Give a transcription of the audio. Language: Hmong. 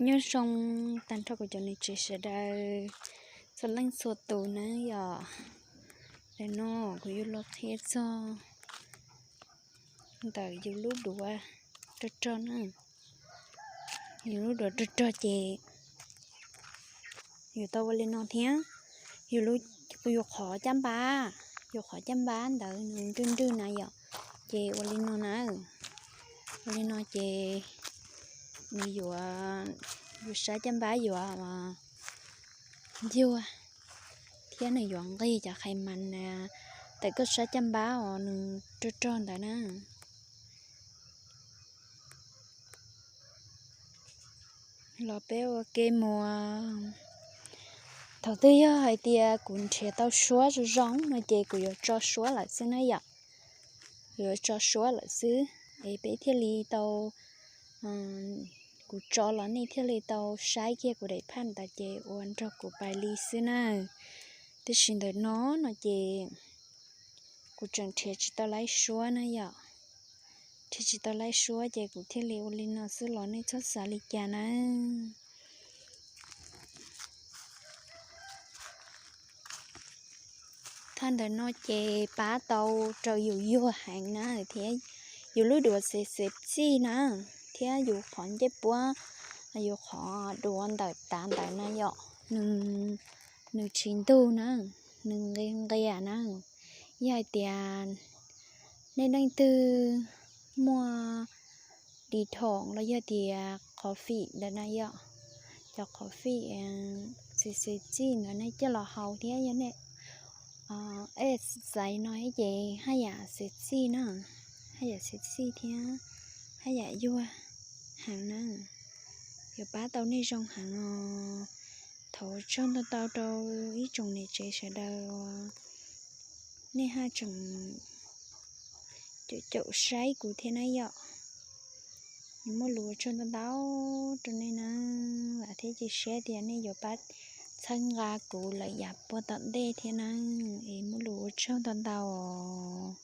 Nyob zoo tag nrho kuv cov niam tsev sawv daws txhua leej txhua tus na yom. Ntawm no kuv yuav los qhia txog ntawm yus lub duav rog rog na. Yus lub duav rog rog ces yus tau ua li no thiab. Yus lub, yus qhov caj npab, yus qhov caj npab ntawd nws nrwg nrwg na yom, ces ua li no na. Ua li no ces nws yuav, yus sab caj npab yuav ncuag thiab nws yuav nqig cov qhais mas na tawm koj sab caj npab os nws rog rog ntawd na. Los peb ua ke mus. Thaum twg yog hais tias kuv nrhiav tau suab zoo zoo no ces kuv yuav tso suab lawm xwb na yom. Kuv yuav tso suab lawm xwb es peb thiaj li tau, kuv tso los nej thiaj li tau saib kiag kuv daim phaj ntawd ces ua nrog kuv pais li xwb na. Tab sis ntawm no no ces kuv tseem nrhiav tsis tau laib suab na yom. Nrhiav tsis tau laib suab ces kuv thiaj li ua li no xwb los nej txhob xav li cas na. Thaj ntawm no ces pab tau rau yus yuag heev na thiab yus lub duav xev xev txij na, thiab yus qhov ncej puab, yus qhov duav ntawm tav ntawd na yom, nws tsis ntug na, nws nqia nqia na. Yog hais tias nej leej twg muaj di thoom los yog tias qhov fim ntawd na yom, cov qhov fim xev xev txij ntawd nej coj los haus thiab yog nej ej xaiv no ces haj yam xev txij na, haj yam xev txij thiab haj yam yuag heev na. Yuav pab tau nej zoo heev os. Thov ua tsaug ntau ntau rau ib tsoom niam tsev sawv daws uas nej haj tseem caum caum saib kuv thiab na yom. Muaj lus ua tsaug ntau ntau rau nej na, vam thiab cia siab tias nej yuav pab txhawb nqa kuv lawm yav puag tom ntej thiab na, es muaj lus ua tsaug ntau ntau os.